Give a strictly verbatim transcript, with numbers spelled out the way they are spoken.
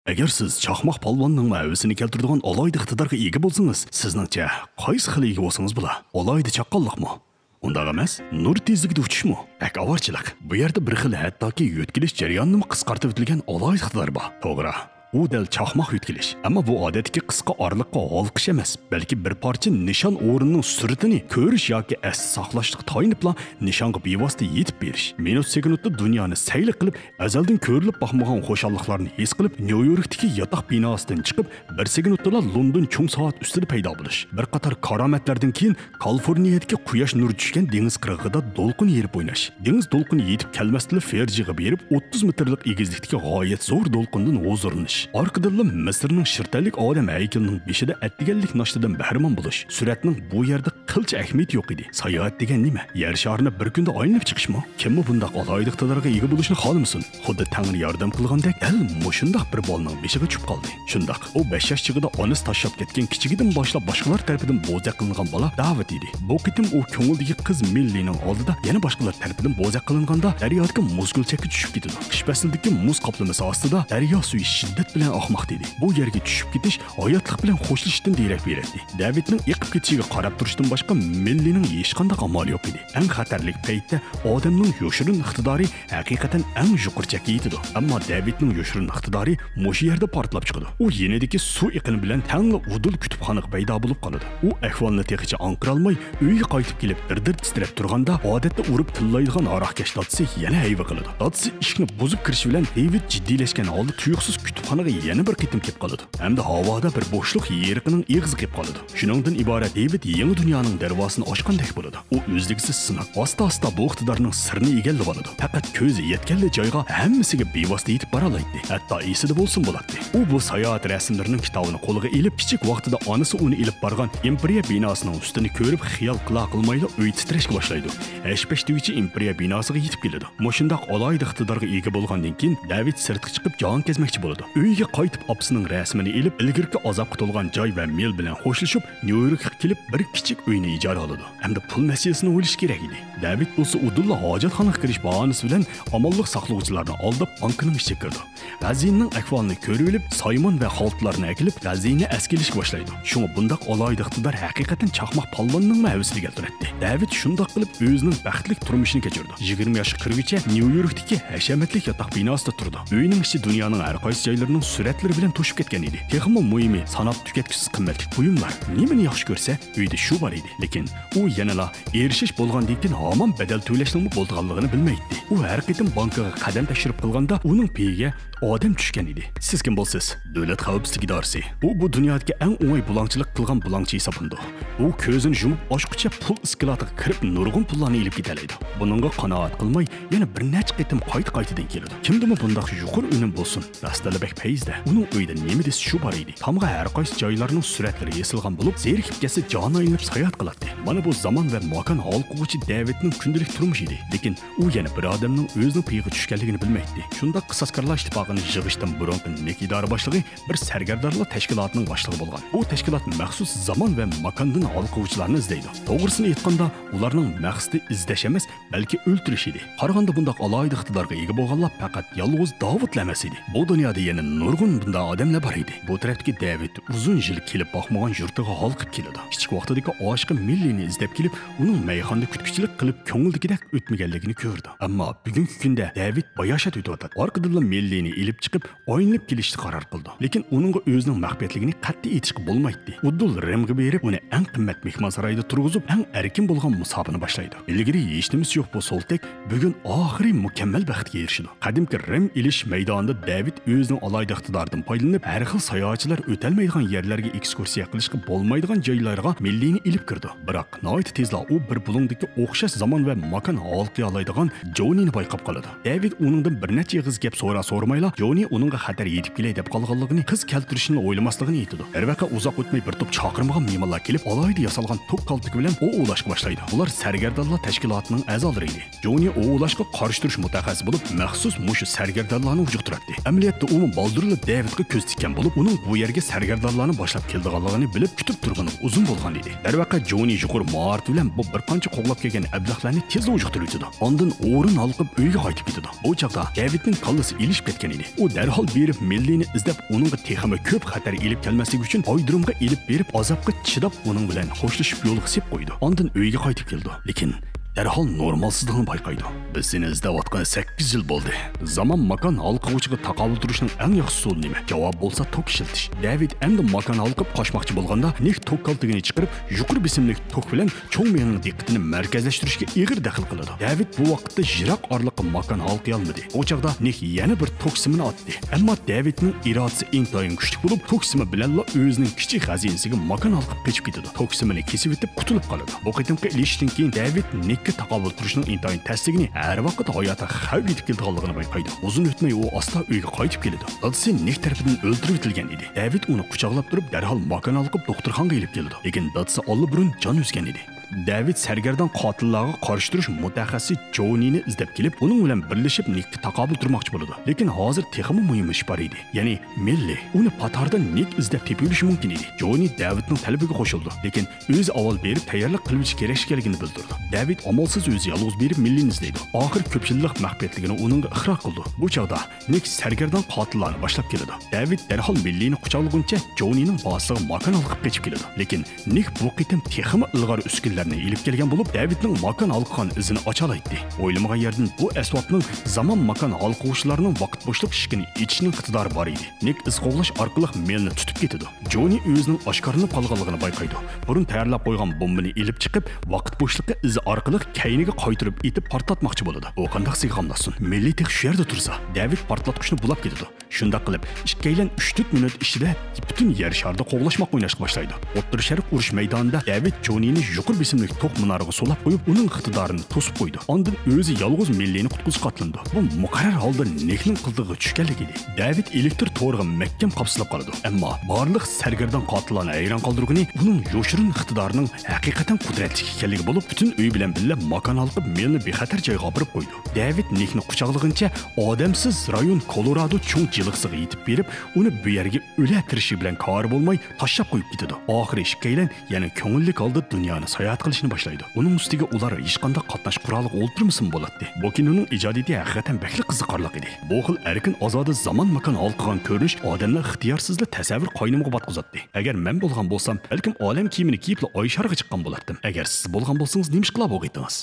ئەگەر سىز چاقماق پالۋاننىڭمۇ ھەۋىسىنى كەلتۈرىدىغان ئالاھىدە ئىقتىدارغا ئىگە بولسىڭىز، سىزنىڭچە قايسى خىل ئىگە بولسىڭىز بولا؟ ئالاھىدە چاققانلىقمۇ؟ ئۇنداق ئەمەس، نۇر تېزلىكىدە ئۇچۇشمۇ؟ بەك ئاۋارىچىلىق. بۇ يەردە بىر خىل ھەتتاكى يۆتكىلىش جەريانىنىمۇ قىسقارتىۋېتىلگەن ئالاھىدە ئىقتىدار بار. توغرا، ئۇ دەل چاقماق يۆتكىلىش. ئەمما بۇ ئادەتتىكى قىسقا ئارىلىققا ھالقىش ئەمەس، بەلكى بىر پارچە نىشان ئورنىنىڭ سۈرىتىنى كۆرۈش ياكى ئەستە ساقلاشلىققا تايىنىپلا نىشانغا بىۋاسىتە يېتىپ بېرىش. مىنۇت سېكۇنتتا دۇنيانى سەيلە قىلىپ، ئەزەلدىن كۆرۈلۈپ باقمىغان خۇشاللىقلارنى ھېس قىلىپ، نيۇ يوركتىكى ياتاق بىناسىدىن چىقىپ، بىر سېكۇنتتىلا لوندون چوڭ سائەت ئۈستىدە پەيدا بولۇش. بىر قاتار كارامەتلەردىن كېيىن كالىفورنىيەدىكى قۇياش نۇرى چۈشكەن دېڭىز قىرغىقىدا دولقۇن يېرىپ ئويناش. دېڭىز دولقۇنى يېتىپ كەلمەستىنلا فېرجىغا بېرىپ، ئوتتۇز مېتىرلىق ئېگىزلىكتىكى غايەت زور دولقۇندىن ھۇزۇرلىنىش. ئارقىدىنلا مىسىرنىڭ شىرتەللىك ئادەم ھەيكىلىنىڭ بېشىدا ئەتىگەنلىك ناشتىدىن بەھرىمەن بولۇش. سۈرەتنىڭ بۇ يەردە قىلچە ئەھمىيىتى يوق ئىدى. ساياھەت دېگەن نېمە؟ يەر شارىنى بىر كۈندە ئايلىنىپ چىقىشمۇ؟ كىممۇ بۇنداق ئالاھىدە ئىقتىدارغا ئىگە بولۇشنى خالىمىسۇن؟ خۇددى تەڭرى ياردەم قىلغاندەك، دەل مۇشۇنداق بىر بالىنىڭ بېشىغا چۈشۈپ قالدى. شۇنداق، ئۇ بەش ياش چېغىدا ئانىسى تاشلاپ كەتكەن كىچىكىدىن باشلاپ باشقىلار تەرىپىدىن بوزەك قىلىنغان بالا داۋىد ئىدى. بۇ قېتىم ئۇ كۆڭلىدىكى قىز مىللىنىڭ ئالدىدا يەنە باشقىلار تەرىپىدىن بوزەك قىلىنغاندا دەريادىكى مۇز كۆلچەككە چۈشۈپ كېتىدۇ. قىش پەسلىدىكى مۇز قاپلىمىسى ئاستىدا دەريا سۈيى شىددەت بىلەن ئاقماقتا ئىدى. بۇ يەرگە چۈشۈپ كېتىش ھاياتلىق بىلەن خوشلىشىشتىن دېرەك بېرەتتى. داۋىدنىڭ ئېقىپ كېتىشىگە قاراپ تۇرۇشتىن باشقا مىللىنىڭ ھېچقانداق ئامالى يوق ئىدى. ئەڭ خەتەرلىك پەيتتە ئادەمنىڭ يوشۇرۇن ئىقتىدارى ھەقىقەتەن ئەڭ يۇقىرى چەككە يېتىدۇ. ئەمما داۋىدنىڭ يوشۇرۇن ئىقتىدارى مۇشۇ يەردە پارتلاپ چىقىدۇ. ئۇ يېنىدىكى سۇ ئېقىنى بىلەن تەڭلا ئۇدۇل كۇتۇپخانىغا پەيدا بولۇپ قالىدۇ. ئۇ ئەھۋالنى تېخىچە ئاڭقىرالماي، ئۆيىگە قايتىپ كېلىپ، دىر-دىر تىترەپ تۇرغاندا، ئادەتتە ئۇرۇپ تىللايدىغان ھاراقكەش دادىسى يەنە ھەيۋە قىلىدۇ. دادىسى ئىشىكنى بۇزۇپ كىرىشى بىلەن، داۋىد جىددىيلەشكەن ھالدا تۇيۇقسىز كۇتۇپخانىغا يەنە بىر قېتىم كېلىپ قالىدۇ. ھەمدە ھاۋادا بىر بوشلۇق يېرىقىنىڭ ئېغىزى قېلىپ قالىدۇ. شۇنىڭدىن ئىبارەت داۋىد يېڭى دۇنيانىڭ دەرۋازىسىنى ئاچقاندەك بولىدۇ. ئۇ ئۈزلۈكسىز سىناق، ئاستا-ئاستا بۇ ئىقتىدارنىڭ سىرىنى ئىگىلىۋالىدۇ. پەقەت كۆزى يەتكەنلا جايغا ھەممىسىگە بىۋاسىتە يېتىپ بارالايتتى. ھەتتا ئېسىدە بولسىمۇ بولاتتى. ئۇ بۇ ساياھەت رەسىملىرىنىڭ كىتابىنى قولىغا ئېلىپ، كىچىك ۋاقتىدا ئانىسى ئۇنى ئېلىپ بارغان ئىمپېرىيە بىناسىنىڭ ئۈستىنى كۆرۈپ، خىيال قىلا قىلمايلا ئۆي تىترەشكە باشلايدۇ. ھەش-پەش دېگۈچە ئىمپېرىيە بىناسىغا يېتىپ كېلىدۇ. مۇشۇنداق ئالاھىدە ئىقتىدارغا ئىگە بولغاندىن كېيىن، داۋىد سىرتقا چىقىپ جاھان كەزمەكچى بولىدۇ. ئۆيىگە قايتىپ، ئاپىسىنىڭ رەسىمىنى ئېلىپ، ئىلگىرىكى ئازابقا تولغان جاي ۋە مېل بىلەن خوشلىشىپ، نيۇ يوركقا كېلىپ، بىر كىچىك ئۆينى ئىجارە ئالىدۇ ھەمدە پۇل مەسىلىسىنى ئويلىشى كېرەك ئىدى. داۋىد بولسا ئۇدۇللا ھاجەتخانىغا كىرىش باھانىسى بىلەن ئامانلىق ساقلىغۇچىلارنى ئالداپ، بانكىنىڭ ئىچىگە كىرىدۇ. خەزىنىنىڭ ئەھۋالىنى كۆرۈۋېلىپ، سايمان ۋە خالتىلارنى ئەكېلىپ، خەزىنە ئەسكىلىشكە باشلايدۇ. شۇڭا بۇنداق ئالاھىدە ئىقتىدار ھەقىقەتەن چاقماق پالۋاننىڭمۇ ھەۋىسىنى كەلتۈرەتتى. داۋىد شۇنداق قىلىپ ئۆزىنىڭ بەختلىك تۇرمۇشىنى كەچۈرىدۇ. يىگىرمە ياشقا كىرگۈچە نيۇ يوركتىكى ھەشەمەتلىك ياتاق بىناسىدا تۇرىدۇ. ئۆينىڭ ئىچى دۇنيانىڭ ھەر قايسى جايلىرىنىڭ سۈرەتلىرى بىلەن توشۇپ كەتكەن ئىدى. تېخىمۇ مۇھىمى، ساناپ تۈگەتكۈسىز قىممەتلىك بۇيۇملار. نېمىنى ياخشى كۆرسە، ئۆيدە شۇ بار ئىدى. لېكىن ئۇ يەنىلا ئېرىشىش بولغاندىن كېيىن ھامان بەدەل تۆلەشنىڭمۇ بولىدىغانلىقىنى بىلمەيتتى. ئۇ ھەر قېتىم بانكىغا قەدەم تەشرىپ قىلغاندا، ئۇنىڭ پېيىگە ئادەم چۈشكەن ئىدى. سىز كىم بولىسىز؟ دۆلەت خەۋپسىزلىك ئىدارىسى. ئۇ بۇ دۇنيادىكى ئەڭ ئوڭاي بۇلاڭچىلىق قىلغان بۇلاڭچى ھېسابلىنىدۇ. ئۇ كۆزىنى يۇمۇپ ئاچقۇچە پۇل ئىسكىلاتىغا كىرىپ نۇرغۇن پۇللارنى ئېلىپ كېتەلەيدۇ. بۇنىڭغا قانائەت قىلماي، يەنە بىر نەچچە قېتىم قايتا-قايتىدىن كېلىدۇ. كىمدىمۇ بۇنداق يۇقىرى ئۈنۈم بولسۇن؟ راستتىنلا بەك پەيزىدە. ئۇنىڭ ئۆيىدە نېمە دېسە شۇ بار ئىدى. تامغا ھەر قايسى جايلارنىڭ سۈرەتلىرى ئېسىلغان بولۇپ، زېرىكىپ كەتسە جانى ئايلىنىپ ساياھەت قىلاتتى. مانا بۇ زامان ۋە ماكان ھالقىغۇچى داۋىدنىڭ كۈندىلىك تۇرمۇشى ئىدى. لېكىن ئۇ يەنە بىر ئادەمنىڭ ئۆزىنىڭ پېيىغا چۈشكەنلىكىنى بىلمەيتتى. شۇنداق قىساسكارلار ئىتتىپاقىنى يىغىشتىن بۇرۇنقى نىك ئىدارە باشلىقى بىر سەرگەردانلار تەشكىلاتىنىڭ باشلىقى بولغان. بۇ تەشكىلات مەخسۇس زامان ۋە ماكاندىن ھالقىغۇچىلارنى ئىزدەيدۇ. توغرىسىنى ئېيتقاندا، ئۇلارنىڭ مەقسىتى ئىزدەش ئەمەس، بەلكى ئۆلتۈرۈش ئىدى. قارىغاندا بۇنداق ئالاھىدە ئىقتىدارغا ئىگە بولغانلار پەقەت يالغۇز داۋۇتلا ئەمەس ئىدى. بۇ دۇنيادا يەنە نۇرغۇن بۇنداق ئادەملەر بار ئىدى. بۇ تەرەپتىكى داۋىد ئۇزۇن يىل كېلىپ باقمىغان يۇرتىغا ھالقىپ كېلىدۇ. كىچىك ۋاقتىدىكى ئاشىقى مىللىنى ئىزدەپ كېلىپ، ئۇنىڭ مەيخانىدا كۈتكۈچىلىك قىلىپ، كۆڭۈلدىكىدەك ئۆتمىگەنلىكىنى كۆرىدۇ. ئەمما بۈگۈنكى كۈندە داۋىد باياشات ئۆتۈۋاتاتتى. ئارقىدىنلا مىللىنى ئېلىپ چىقىپ، ئايلىنىپ كېلىشكە قارار قىلىدۇ. لېكىن ئۇنىڭغا ئۆزىنىڭ مەخپىيەتلىكىنى قەتئىي ئېيتىشقا بولمايتتى. ئۇدۇل رىمغا بېرىپ، ئۇنى ئەڭ قىممەت مېھمانسارايدا تۇرغۇزۇپ، ئەڭ ئەركىن بولغان مۇساپىنى باشلايدۇ. ئىلگىرى ھېچنېمىسى يوق بۇ سولتەك بۈگۈن ئاخىرى مۇكەممەل بەختكە ئېرىشىدۇ. قەدىمكى رىم ئېلىش مەيدانىدا داۋىد ئۆزىنىڭ ئالاھىدە ئىقتىدارىدىن پايدىلىنىپ، ھەر خىل ساياھەتچىلەر ئۆتەلمەيدىغان يەرلەرگە ئېكسكۇرسىيە قىلىشقا بولمايدىغان جايلارغا مىللىنى ئېلىپ كىرىدۇ. بىراق، ناھايىتى تېزلا ئۇ بىر بۇلۇڭدىكى ئوخشاش زامان ۋە ماكان ھالقىيالايدىغان جونىنى بايقاپ قالىدۇ. داۋىد ئۇنىڭدىن بىر نەچچە ئېغىز گەپ سورا سورىمايلا، جونى ئۇنىڭغا خەتەر يېتىپ كېلەي دەپ قالغانلىقىنى، قىز كەلتۈرۈشنىلا ئويلىماسلىقىنى ئېيتىدۇ. دەرۋەقە، ئۇزاق ئوتماي بىر توپ چاقىرمىغان مېھمانلار كېلىپ، ئالاھىدە ياسالغان توك كالتىكى بىلەن ئوۋ ئوۋلاشقا باشلايدۇ. ئۇلار سەرگەردانلار تەشكىلاتىنىڭ ئەزالىرى ئىدى. جونى ئوۋ ئوۋلاشقا قارشى تۇرۇش مۇتەخەسسىسى بولۇپ، مەخسۇس مۇشۇ سەرگەردانلارنى ئۇجۇقتۇراتتى. ئەمەلىيەتتە ئۇمۇ بالدۇرلا داۋىدقا كۆز تىككەن بولۇپ، ئۇنىڭ بۇ يەرگە سەرگەردانلارنى باشلاپ كېلىدىغانلىقىنى بىلىپ كۈتۈپ تۇرغىنىغا ئۇزۇن بولغان ئىدى. دەرۋەقە، جونى يۇقىرى ماھارىتى بىلەن بۇ بىر قانچە قوغلاپ كەلگەن ئەبلەخلەرنى تېزلا ئۇيۇشتۇرۇۋېتىدۇ. ئاندىن ئورۇن ھالقىپ ئۆيگە قايتىپ كېتىدۇ. بۇ چاغدا دەۋىدنىڭ كاللىسى ئېلىشىپ كەتكەن ئىدى. ئۇ دەرھال بېرىپ مېللىنى ئىزدەپ، ئۇنىڭغا تېخىمۇ كۆپ خەتەر ئېلىپ كەلمەسلىكى ئۈچۈن ئايرودرومغا ئېلىپ بېرىپ، ئازابقا چىداپ ئۇنىڭ بىلەن خوشلىشىپ يولغا سېلىپ قويىدۇ. ئاندىن ئۆيگە قايتىپ كېلىدۇ. لېكىن دەرھال نورمالسىزلىقىنى بايقايدۇ. بىز سېنى ئىزدەۋاتقىلى سەككىز يىل بولدى. زامان ماكان ھالقىغۇچىغا تاقابىل تۇرۇشنىڭ ئەڭ ياخشى ئۇسۇلى نېمە؟ جاۋاب بولسا توك ئىشلىتىش. دەۋىد ئەمدى ماكان ھالقىپ قاچماقچى بولغاندا، نىك توك كالتىكىنى چىقىرىپ، يۇقىرى بېسىملىق توك بىلەن چوڭ مېڭىنىڭ دىققىتىنى مەركەزلەشتۈرۈشكە ئېغىر دەخلى قىلىدۇ. دەۋىد بۇ ۋاقىتتا يىراق ئارىلىققا ماكان ھالقىيالمىدى. بۇ چاغدا نىك يەنە بىر توك سىمىنى ئاتتى. ئەمما دەۋىدنىڭ ئىرادىسى ئىنتايىن كۈچلۈك بولۇپ، توك سىمى بىلەنلا ئۆزىنىڭ كىچىك خەزىنىسىگە ماكان ھالقىپ قېچىپ كېتىدۇ. توك سىمىنى كېسىۋېتىپ قۇتۇلۇپ قالىدۇ. بۇ قېتىمقى ئېلىشىشتىن كېيىن دەۋىد نىككە تاقابىل تۇرۇشنىڭ ئىنتايىن تەسلىكىنى، ھەر ۋاقىت ھاياتىغا خەۋپ يېتىپ كېلىدىغانلىقىنى بايقايدۇ. ئۇزۇن ئۆتمەي ئۇ ئاستا ئۆيگە قايتىپ كېلىدۇ. دادىسى نىك تەرىپىدىن ئۆلتۈرۈۋېتىلگەن ئىدى. دەۋىد ئۇنى قۇچاقلاپ تۇرۇپ، دەرھال ماكان ھالقىپ دوختۇرخانىغا ئېلىپ كېلىدۇ. لېكىن دادىسى ئاللىبۇرۇن جان ئۈزگەن ئىدى. دەۋىد سەرگەردان قاتىللارغا قارشى تۇرۇش مۇتەخەسسىسى جونىنى ئىزدەپ كېلىپ، ئۇنىڭ بىلەن بىرلىشىپ نىككە تاقابىل تۇرماقچى بولىدۇ. لېكىن ھازىر تېخىمۇ مۇھىم ئىش بار ئىدى. يەنى مىللى. ئۇنى پاتاردا نىك ئىزدەپ تېپىۋېلىشى مۇمكىن ئىدى. جونى دەۋىدنىڭ تەلىپىگە قوشۇلىدۇ. لېكىن ئۆزى ئاۋۋال بېرىپ تەييارلىق قىلىۋېلىش كېرەك ئىكەنلىكىنى بىلدۈرىدۇ. دەۋىد ئامالسىز ئۆزى يالغۇز بېرىپ مىللىنى ئىزدەيدۇ. ئاخىر كۆپ يىللىق مەخپىيەتلىكىنى ئۇنىڭغا ئىقرار قىلىدۇ. بۇ چاغدا نىك سەرگەردان قاتىللارنى باشلاپ كېلىدۇ. دەۋىد دەرھال مىللىنى قۇچاقلىغۇنچە جونىنىڭ باسىغا ماكان ھالقىپ قېچىپ كېلىدۇ. لېكىن نىك بۇ قېتىم تېخىمۇ ئىلغار ئۈسكۈنىلەرنى ئېلىپ كەلگەن بولۇپ، دەۋىدنىڭ ماكان ھالقىغان ئىزىنى ئاچالايتتى. ئويلىمىغان يەردىن بۇ ئەسۋابنىڭ زامان ماكان ھالقىغۇچىلارنىڭ ۋاقىت بوشلۇق ئىشىكىنى ئېچىشنىڭ ئىقتىدارى بار ئىدى. نىك ئىز قوغلاش ئارقىلىق مېلنى تۇتۇپ كېتىدۇ. جونى ئۆزىنىڭ ئاشكارىلىنىپ قالغانلىقىنى بايقايدۇ. بۇرۇن تەييارلاپ قويغان بومبىنى ئېلىپ چىقىپ، ۋاقىت بوشلۇقى ئىزى ئارقىلىق كەينىگە قايتۇرۇپ ئېتىپ پارتلاتماقچى بولىدۇ. ئۇ قانداق سىغاملاشسۇن؟ مىللى تېخى شۇ يەردە تۇرسا، دەۋىد پارتلاتقۇچنى بۇلاپ كېتىدۇ. شۇنداق قىلىپ، ئىككىيلەن ئۈچ تۆت مىنۇت ئىچىدە پۈتۈن يەر شارىدا قوغلاشماق ئويناشقا باشلايدۇ. ئوتتۇرا شەرق ئۇرۇش مەيدانىدا دەۋىد جونىنى يۇقىرى بېسىملىق توك مۇنارىغا سولاپ قويۇپ، ئۇنىڭ ئىقتىدارىنى توسۇپ قويىدۇ. ئاندىن ئۆزى يالغۇز مىللىنى قۇتقۇزۇشقا ئاتلىنىدۇ. بۇ مۇقەررەر ھالدا نىكنىڭ قىلتىقىغا چۈشكەنلىك ئىدى. دەۋىد ئېلېكتر تورىغا مەھكەم قاپسىلىپ قالىدۇ. ئەمما بارلىق سەرگەردان قاتىللارنى ھەيران قالدۇرغىنى ئۇنىڭ يوشۇرۇن ئىقتىدارىنىڭ ھەقىقەتەن قۇدرەتلىك ئىكەنلىكى بولۇپ، پۈتۈن ئۆي بىلەن بىللە ماكان ھالقىپ مېلنى بىخەتەر جايغا ئاپىرىپ قويىدۇ. دەۋىد نىكنى قۇچاقلىغىنىچە ئادەمسىز رايون كولورادو چوڭ جىلغىسىغا يېتىپ بېرىپ، ئۇنى بۇ يەرگە ئۆلە تىرىشى بىلەن كارى بولماي تاشلاپ قويۇپ كېتىدۇ. ئاخىرى ئىككىيلەن يەنە كۆڭۈللۈك ھالدا دۇنيانى ساياھەت قىلىشنى باشلايدۇ. ئۇنىڭ ئۈستىگە ئۇلار ھېچقانداق قاتناش قورالىغا ئولتۇرمىسىمۇ بولاتتى. بۇ كىنونىڭ ئىجادىيىتى ھەقىقەتەن بەكلا قىزىقارلىق ئىدى. بۇ خىل ئەركىن ئازادە زامان ماكان ھالقىغان كۆرۈنۈش ئادەمنى ئىختىيارسىزلا تەسەۋۋۇر قاينىمىغا پاتقۇزاتتى. ئەگەر مەن بولغان بولسام، بەلكىم ئالەم كىيىمىنى كىيىپلا ئاي شارىغا چىققان بولاتتىم. ئەگەر سىز بولغان بولسىڭىز، نېمە ئىش قىلار بولغىيتىڭىز؟